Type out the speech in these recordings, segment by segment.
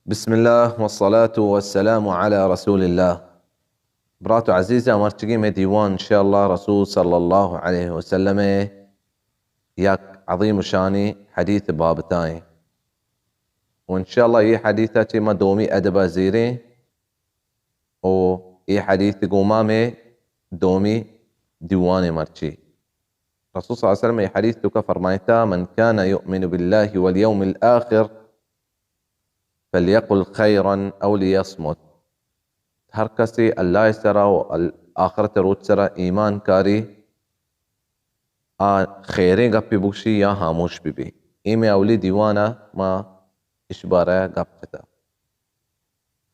بسم اللہ والصلاة والسلام علی رسول اللہ۔ برات و عزیزاں، مرچگی میں دیوان انشاءاللہ رسول صلی اللہ علیہ وسلم یک عظیم شانی حدیث بابتائیں۔ و انشاءاللہ یہ حدیث چی ما دومی ادبہ زیریں و یہ حدیث گوما میں دومی دیوان مرچی۔ رسول صلی اللہ علیہ وسلم یہ حدیث تو کا فرمائتا، من كان يؤمن بالله واليوم الآخر فليقل خيرا أو ليصمت۔ ہر کسی اللہ سرا و ال-، آخرت روچ سرا ایمان کاری، آ خیریں گپی بگشی یا ہاموش بی بی۔ اے میں اولی دیوانا ما اش بارہ گپ کتا۔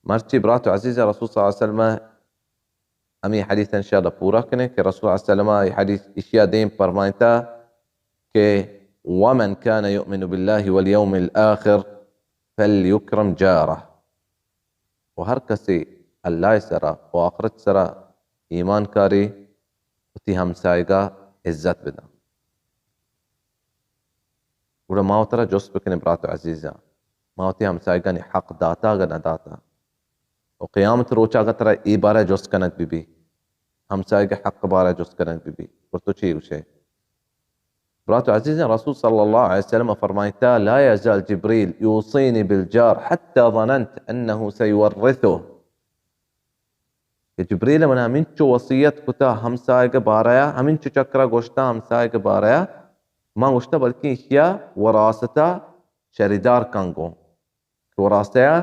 مرچی برات و عزیز رسول صلی اللہ علیہ وسلم ہمیں حدیث انشاءاللہ پورا کنے کہ رسول صلی اللہ علیہ وسلم یہ حدیث اشیا دیم فرمائتا کہ ومن كان يؤمن بالله واليوم الآخر فليكرم جاره۔ و ہر کسی اللہ سرا و آخرت سرا ایمان کاری، وتی ہمسائگا عزت بدن۔ گڑا ما وترا جست بکنیں برات و عزیزاں، ما وتی ہمسائگانی حق داتا اگہ نہ داتا؟ و قیامت روچا اگہ ترا اے بارہ جست کنگ بی بی، ہمسائگ حق بارہ جست کنگ بی بی، گڑا تو چی گوشے؟ برات و عزیزاں، رسول صلی اللہ علیہ وسلم فرمائتا، لا يزال جبريل يوصيني بالجار حتى ظننت أنه سيورثه۔ کہ جبریل من ہمینچو وصیت کتا ہمسائگ بارہ، ہمینچو چکرا گوشتا ہمسائگ بارہ، من گوشتا بلکیں اشیا وراثتا شریدار کن گوں۔ کہ وراثتیا،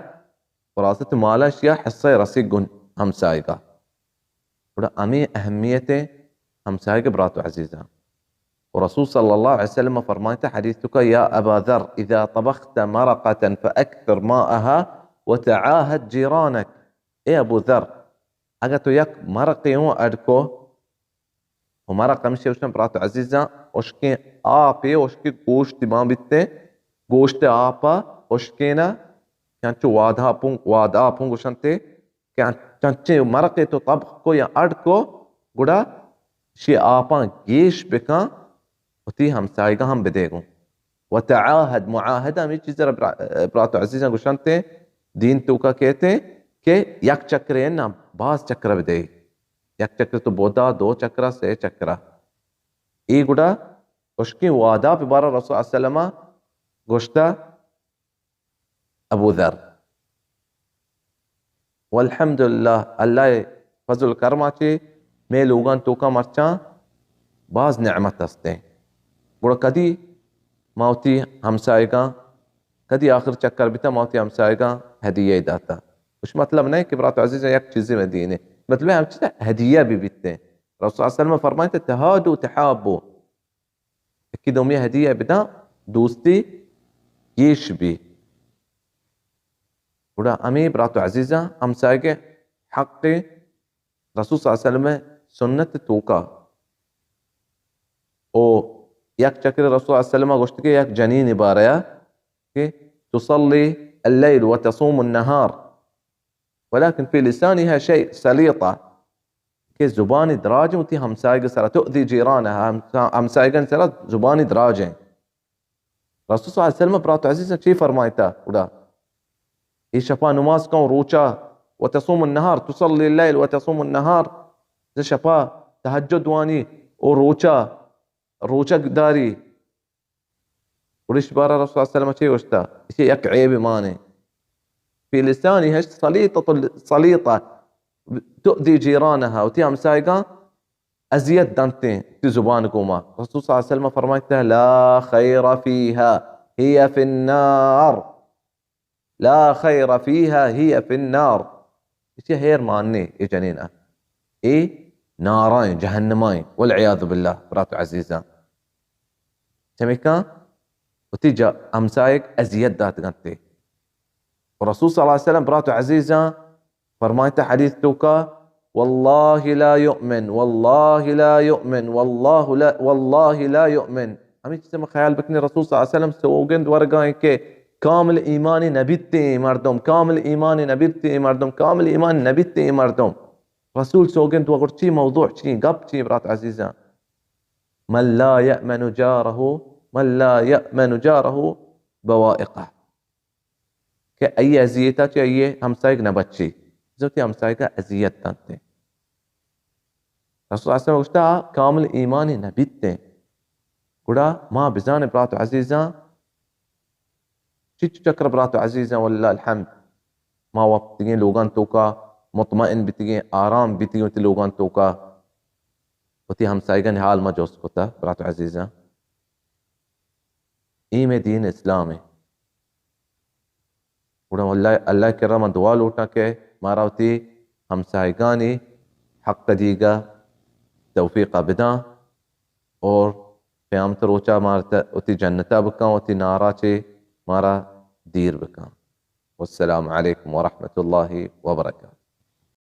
وراثت مالا اشیا حصہ رسیگ گوں ہمسائگا۔ گڑا ہمیں اہمیت ہمسائگ برات و عزیزاں۔ و رسول صلی اللہ علیہ وسلم فرمائتا حدیث تو کا، یا ابا ذر، اذا طبخت مرقة فأكثر ماءها وتعاهد جيرانك۔ اے ابو ذر، اگہ تو یک مرقے ہوں اڈ کو، و مرق ہمشی گوشن برات عزیزاں، اشکیں آپے، اشکیں گوشت مان بیتے، گوشت آپا اشکینا، چنچو وادہ پون، وادہ پون گوشنتے، کہ چنچیں مرقے تو طبخ کو یا اڈ کو، گڑا شی آپاں گیش بکن، وتی ہمسائگاں ہم بدے گوں۔ و تعاہد، معاہدہ ہمیں چیز را برا-، برات و عزیزاں گوشنت دین توکا کہتے کہ یک چکرے نہ، باز چکر بدے۔ یک چکر تو بودا، دو چکرا، سے چکرا۔ اے گڑا اشکیں وعدہ پہ بارا رسول صلی اللہ علیہ وسلم گوشتا، ابو ذر۔ والحمدللہ، اللہ فضل کرما چے مے لوگان توکا مرچاں باز نعمت ہستیں۔ گڑا کدی ما وتی ہمسائگاں، کدی آخر چکر بیتا ما وتی ہمسائگاں ہدیہ داتا۔ اس مطلب نہیں کہ برات عزیز یک چیزی میں دینے، مطلب ہے ہم چیز ہدیہ بھی بیتے۔ رسول صلی اللہ علیہ وسلم فرمائے تھے، تہادو تحابو۔ یکی دومی ہدیہ بداں، دوستی گیش بی۔ گڑا ہمیں برات و عزیزاں، ہمسائگ حق رسول صلی اللہ علیہ وسلم سنت توکا۔ او یک چکر رسول صلی اللہ علیہ وسلم گوشت کہ یک جنین باریا کہ تصلی اللیل و تصوم النہار۔ ولكن في لسانها شيء سليطة، کہ زبانی دراج وتی ہمسایگ سرا، تؤذي جيرانها، ہمسا-، ہمسایگان سرا زبانی دراج ہیں۔ رسول صلی اللہ علیہ وسلم برات عزیز چی فرمائتا گڑا؟ ای شپا نماز کن روچا، وتصوم النهار، تصلي الليل وتصوم النهار، ز شپا تہجد وانی او روچا، روچگ داری۔ گڑا اش بارا رسول صلی اللہ علیہ وسلم چے گوشتا؟ اسی یک عیب مانے۔ في لسانها سليطة، سليطة، تؤذي جيرانها، وتی ہمسایگاں اذیت دنتیں تی زبان گوما۔ رسول صلی اللہ علیہ وسلم فرمائتا، لا خير فيها، هي في النار۔ لا خير فيها، هي في النار۔ اسی ہیر ماننے اے جنینا۔ اے نارائیں، جہنمائیں، والعياذ بالله، برات عزیزاں۔ چمیکاں وتی جا-، ہمسایگ اذیت دات گنتے۔ و رسول صلی اللہ علیہ وسلم برات عزیزاں فرمائتا حدیث توکا، والله لا يؤمن، والله لا يؤمن، والله لا، والله لا يؤمن۔ ہمیں چیز میں خیال بکنے، رسول صلی اللہ علیہ وسلم سوگند ورگائیں کہ کامل ایمانی نبیتے مردم، کامل ایمانی نبیتے مردم، کامل ایمان نبیتے مردم۔ رسول سوگند وگر چی موضوع چی، گپ چی برات عزیزاں؟ من لا يأمن جاره، من لا يأمن جاره بوائقه۔ کہ ای اذیتا چہ ای ہمسائگ نہ بچی، بزاں وتی ہمسائگا اذیت دنت۔ رسول صلی اللہ علیہ وسلم گوشتا، کامل ایمانی نہ بیت۔ گڑا ما بزانیں برات و عزیزاں، چچ چکر برات و عزیزاں، وللہ الحمد، ما وپتگیں لوگان توکا مطمئن بیتگیں، آرام بیتگیں وتی لوگان توکا۔ وتی ہمسائگانی حال ما جست کتا برات و عزیزاں۔ اے مئے دین اسلام ایں۔ گڑا اللہ، اللہ کرا من دعا لوٹاں کہ مارا وتی ہمسائگانی حق دیگا توفیقا بداں اور قیامت روچا مارا ت-، وتی جنتا بکاں، وتی نارا چہ مارا دیر بکاں۔ والسلام علیکم ورحمۃ اللہ وبرکاتہ۔